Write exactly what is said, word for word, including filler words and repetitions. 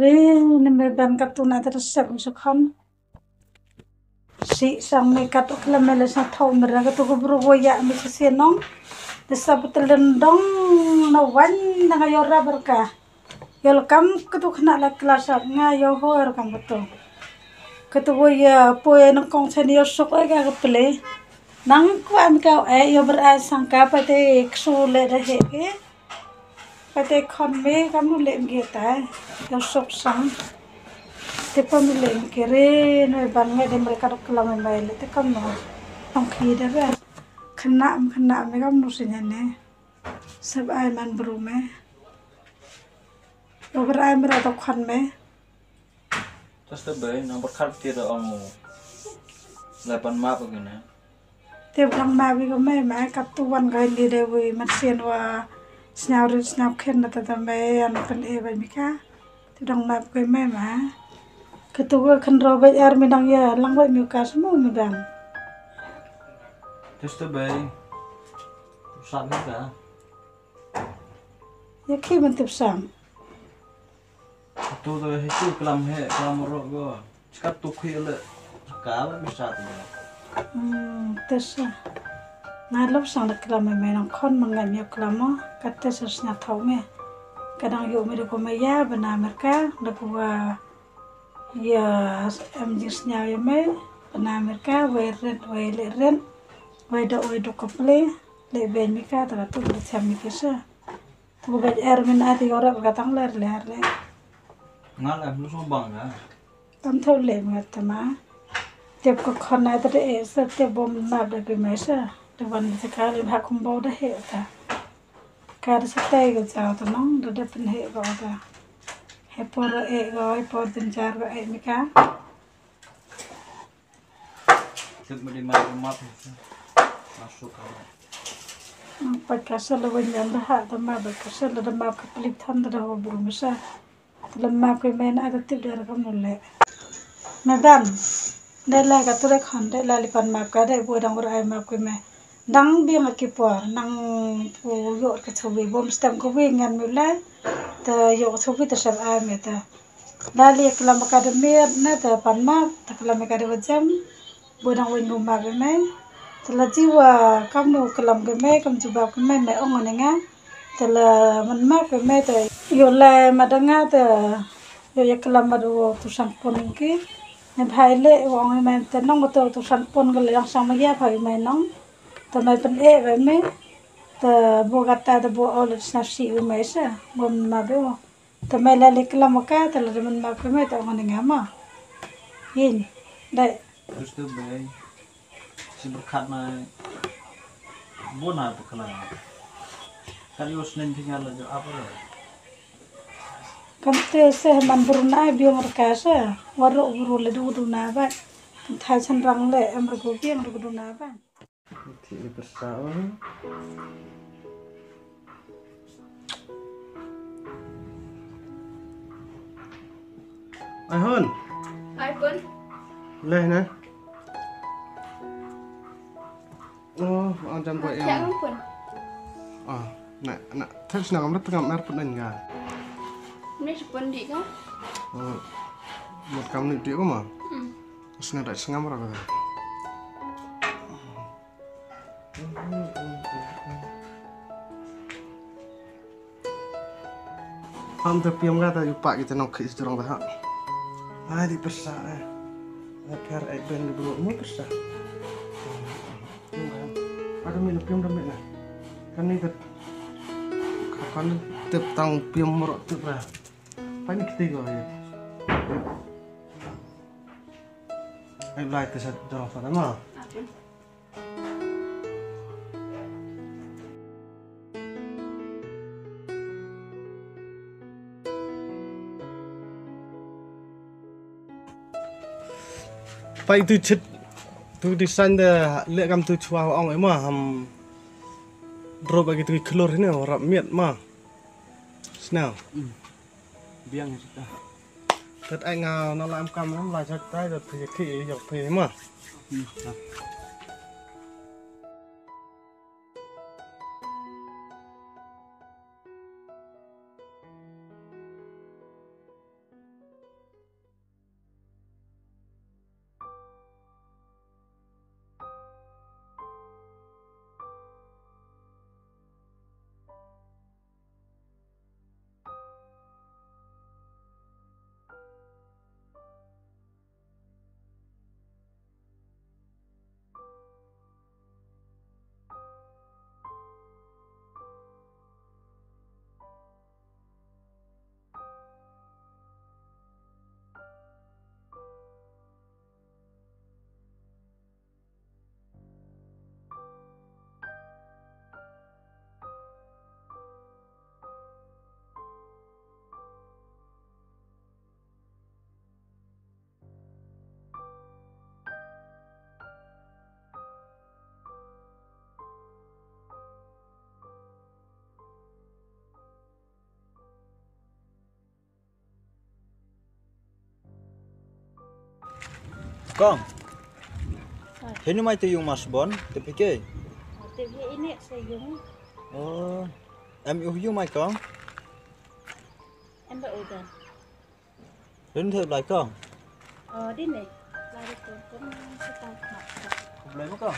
Eh, ne me ban katto na ta sep mi sa khon. Si sang me katto klam me le sa thau me ra katto ko bru ko ya me sa se nong. De sa betel dong na wan na nga yo ra berka. Yo le kam katto khna la klas nga yo ho er kam katto. Katto ko ya po ya nang kong chen yo sok e ka ka ple. Nang kwa me ka e yo ber a sang ka pa te ksu le da he ke. Pate khon me kam nu lem ge ta. Yo sok sang. Te pa mi lem ke re no ban ngai de mereka dok kelam me le te kam no. Ong khi de re. Khna me khna me kam nu sine ne. Sab ai man bru me. Over ai mera dok khon me. Just a bay, number card ti da ong. Lepan map again, eh. Te dang map wi ko me ma ka tu wan ka ni de wi mat sien wa sñiaw ri sñiaw khen na ta ta me an pen e bai mi ka. Te dang map ko me ma. Ka tu ko khan ro bai ar mi dang ya lang bai mi ka smu mi dang. Just a bay. Sam ni ka. Ya khi man tip sam. Tu tu he tu kelam he kelam ro go. Chkat tu khi le. Ka le mi sa tu. Hmm, te sa. Nga lop sang da kelam me nang khon man nga mi kelam mo. Ka te sa sñiaw thau me. Ka dang yo me de ko me ya bana Amerika da ko wa ya em jing sñiaw ya me bana Amerika wai ret wai le ret wai do wai do ko ple le ben mi ka ta tu le cham mi ke sa. Tu bad er min a ti ora ka tang ler ler le. Nga la lu so bang ga. Tam tho le ma ta ma. Tep ko khon na ta de e sa te bom na de bi me sa. De wan de ka le ha kum bo de he ta. Ka de sa te ga sa ta nong de de pen he ba ta. He por e ga e por din jar ga e mi ka. Tip ma di ma ma. Masuk ka. Pat ka sa la wan yan da ha da ma ba ka sa la da ma ka plik than da ho bru ma sa. La ma ko me na da tip da ra kam no le. Me ban. De la ka tu re khan de la li pan ma ka de bu dang ur ai ma ko me. Dang biang ki por nang pu yo ka chu bi bom stem ko bi ngan mi le. Ta yo ka chu bi ta sar ai me ta. Lali kelam ka de miet na ta pan ma ta kelam ka de wa jam. Bu dang win bu ma be me. Ta la ji wa kam nu kelam ke me kam ju ba ke me me ong ne nga. Ta la man ma ke me ta yo la ma da nga ta yo ya kelam ma do tu san pon ki. Ne bhai le wa ong me ta nong to tu san pon ke le yang sang ma ya bhai me nong. Ta me pen e be me. Ta bu kata ta bu ol sa si be me sa. Bu ma be. Te me la li kelam ka te la demen ma ke me te ong ne nga ma. Yin. Dai. Terus tu be. Si berkat na. Bu na tu kelam. Kali us nen tinggal la jo apa la. Kam te se man bru na biong rka se. Waru bru le du du na ba. Kam thai chan rang le em rku biong rku du na ba. Ti ni pyrsa. Ai hon. Ai pun. Leh na. Oh, ang jam ko Yak yang. Ang pun. Ah, na na text na kamera tengah mer pun ga. Ni sepun di ka? Oh. Mut kam ni di ko ma? Hmm. Sna da sngam ra ka. Ham te piam ga ta yu pa ki te nong khis jrong ta ha. Ai di pyrsa eh. Ai pher ai ben di bro mu pyrsa. Ada mi piam da mi na. Kan ni ta. Kan tep tang piam moro tep ra. Pa ni kiti ko ai. Ai blai te sa jrong sa ma. Pai tu chit tu design da le kam tu chwa ong ema ham drop agi tu color ni rap miat ma. Snow. Biang kita. Tat ai nga na lam kam na la chak tai da phi ki yok phi ma. Kong. Hynñiew mai te yung mas bon, te phi ke. Te phi ini se yung. Oh. Em uh yung mai kong. Em ba udan. Rin the blai kong. Oh, di ne. Lari kong kong kita. Blai mo kong.